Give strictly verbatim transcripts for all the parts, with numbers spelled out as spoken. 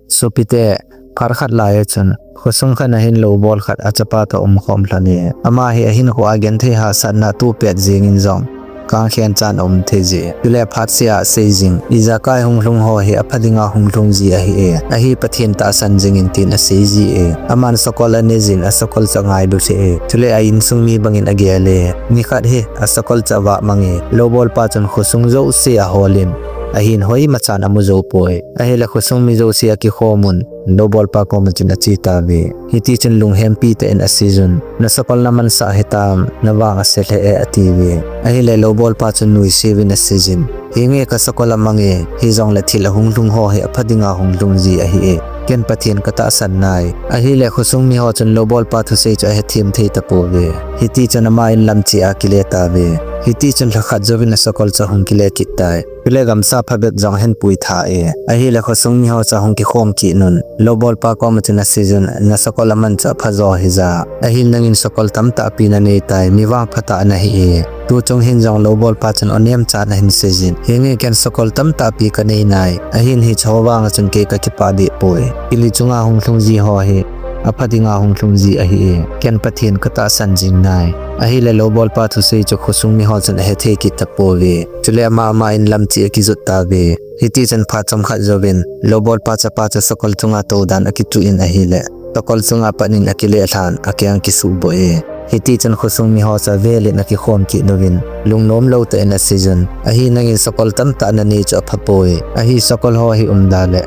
Sopite, phat khat lai a chun, khosung khat a hin lobol khat a chapa toh umkhom lhon e. Ama hi ahinkho a genthei hahsatna tuh pet jingin jong, kangkhen chan aum thei ji. Chule phat sia asei jing, ijakai hunglhung ho hi apha dinga hunglhung ji ahi e. Ahi Pathen tahsan jingin tin asei ji e. Aman sakol anei jin asakol chu angailut e. Chule a insung mi bangin agel e. Nikhat hi asakol chu avah mang e. Lobolpa chun khosung jouse aholin, ahin hoimachan amu jou poi. Ahile khosung mi jouse akikhom un, lobolpa koma chun ache tauve. Hiti chun lunghempi tah in aseijun, nasakol namansah hitam, navang ase lheh e atiuve. Ahile lobolpa chun nuisiuvin aseijin, henge kasakol amang e, hijongle thil ahunglhung ho hi apha dinga hunglhung ji ahi e. Ken Pathen katahsan nai. Ahile khosung mi ho chun lobolpa thusei chu ahethem thei tapouve. Hiti chun ama in lam cheh a akile tauve. Hiti chun lhakhat jouvin asakol chu ahung kile kit tai. Chule gamsa phabep jong ahin pui tha e. Ahile khosung mi ho chu ahung kikhom kit un, lobolpa koma chun aseijun, nasakol aman chu apha jo hija. Ahin nangin sakol tamtahpi nanei tai, mi vangpha tah nahi e. Tuchung hin jong lobolpa chun onem chan ahin seijin, henge ken sakol tamtahpi kanei nai. Ahin hiche ho vanga chun kei kakipah deh poi. Thil hi chunga hunglhung ji ho hi apha dinga hunglhung ji ahi e. Ken Pathen katahsan jing nai. Ahile lobolpa thusei chu khosung mi ho chun ahethei kit tapouve. Chule ama ama in lam cheh a akijot tauve. Hiti chun phat chomkhat jouvin, lobolpa chapa chu sakol chunga tou dan akituh in ahile, sakol chunga pat in akile lhan, akeng akisuhboh e. Hiti chun khosung mi ho chu avelin akikhom kit uvin, lungnom lou tah in aseijun, ahi nangin sakol tamtah nanei chu apha poi. Ahi sakol ho hi umda le,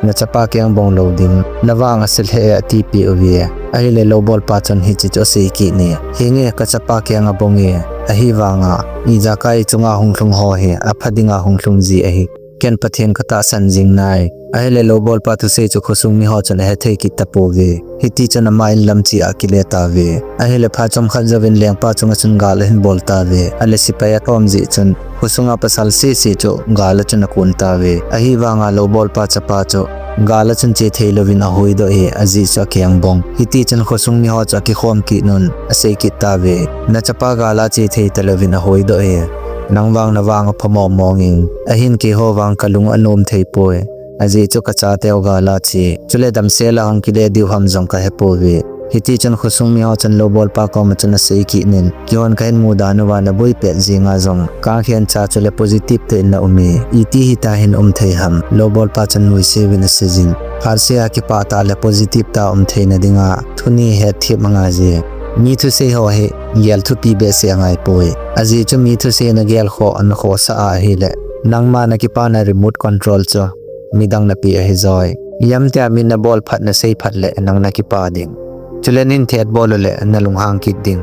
nachapa keng bong lou ding, navang ase lheh e atipeh uve. Ahile lobolpa chun hiche chu asei kit e. Henge kachapa keng abong e. Ahivanga ijakai chunga hunglhung ho hi apha dinga hunglhung ji ahi. Ken Pathen katahsan jing nai. Ahile lobolpa thusei chu khosung mi ho chun ahethei kit tapouve. Hiti chun ama in lam cheh a akile tauve. Ahile phat chomkhat jouvin lengpa chunga chun gal ahin bol tauve. Ahile sepai atom jeh chun khosunga pasal sese chu gal a chun akon tauve. Ahivanga lobolpa chapa chu gal a chun che thei louvin ahoidoh e, ajeh chu akeng bong. Hiti chun khosung mi ho chu akikhom kit un, asei kit tauve. Nachapa gal a che thei talouvin ahoidoh e. Nang vang navang apha mong mong in. Ahin keiho vang kalung anom thei poi. Ajeh chu kachateu gal a che. Chule damsel a hung kile diu ham jong kahepouve. Hiti chun khosung mi ho chun lobolpa koma chun asei kit in, keihon kahin mudan uva naboi pet jenga jong, kangkhen cha chule positive tah in na um e, iti hita hin um thei ham, lobolpa chun nuisiuvin aseijin. Phat sia kipah tah le positive tah a um theina dinga, thu ni hetthem angai je. Mi thusei ho hi, gel thupi behseh angai poi. Ajeh chu mi thusei nagel khoh, nakhohsah a ahile, nangma nakipana remote control chu midang napeh ahi joi. Ijemtia mi nabol phat nasei phat le nang nakipah ding. Chule nin thet bol u le nalunghang kit ding.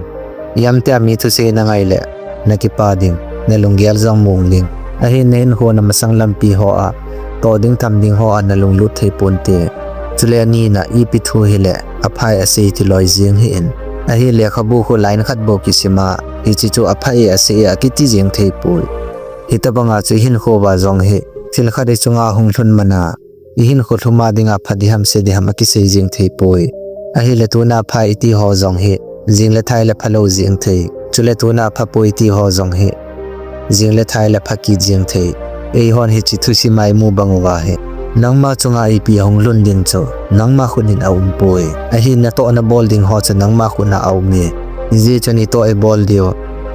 Ijemtia mi thusei nangai le nakipah ding. Nalunggel jong mong ding. Ahin nahinkho namasang lampi ho a, toh ding tham ding ho a nalunglut thei ponte. Chule anina ipi thu hile, aphai asei tiloi jeng hih in. Ahin lekhabu khu line khat bou kisim a, hiche chu apha e asei e akiti jeng thei poi. Hitabanga chu ihinkho uva jong hi, thil khat ichunga hung lhun man a, ihinkho lhum a dinga pha diham se diham akisei jeng thei poi. Ahile tuna pha iti ho jong hi, jing le thai le phalou jeng thei. Chule tuna phapoi iti ho jong hi, jing le thai le pha kit jeng thei. Eihon hiche thusim a imu bang uva hi, nangma chunga ipi ahung lhun ding chu, nangma khut in aum poi. Ahin natoh nabol ding ho chu nangma khut a aum e. Hijeh chun itoh ibol diu,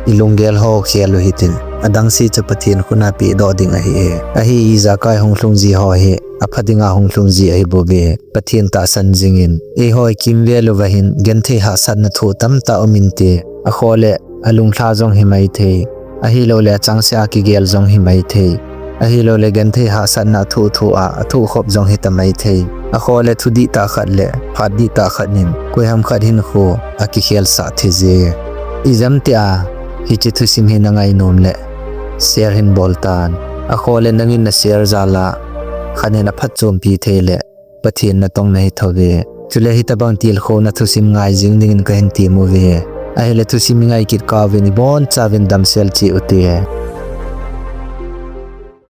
ilunggel ho khel u hitin. Adang se chu Pathen khut a pehdoh ding ahi e. Ahi ijakai hung lhung ji ho hi, apha dinga hung lhung ji ahibouve. Pathen tahsan jingin, eiho ikimvel uva hin, genthei hahsatna thu tamtah um inte. Akhole, alunglha jong hi maithei. Ahilouleh achangseh a kigel jong hi maithei. Ahilouleh genthei hahsatna athuh thuh a, athuh khop jong hita maithei. Akhole thu dihtah khat le, phat dihtah khat in, koiham khat hinkho akikhelsah thei je. Ijemtia hiche thusim hi nangainom le, share hin bol tan. Akhole nangin na share jal a, khat in aphatchompi thei le, Pathen natong nahi thouve. Chule hitabang tilkhouna thusim ngai jing dingin kahin tem uve. Ahile thusim ingai kit kauvin ibonchauvin damsel cheh ute.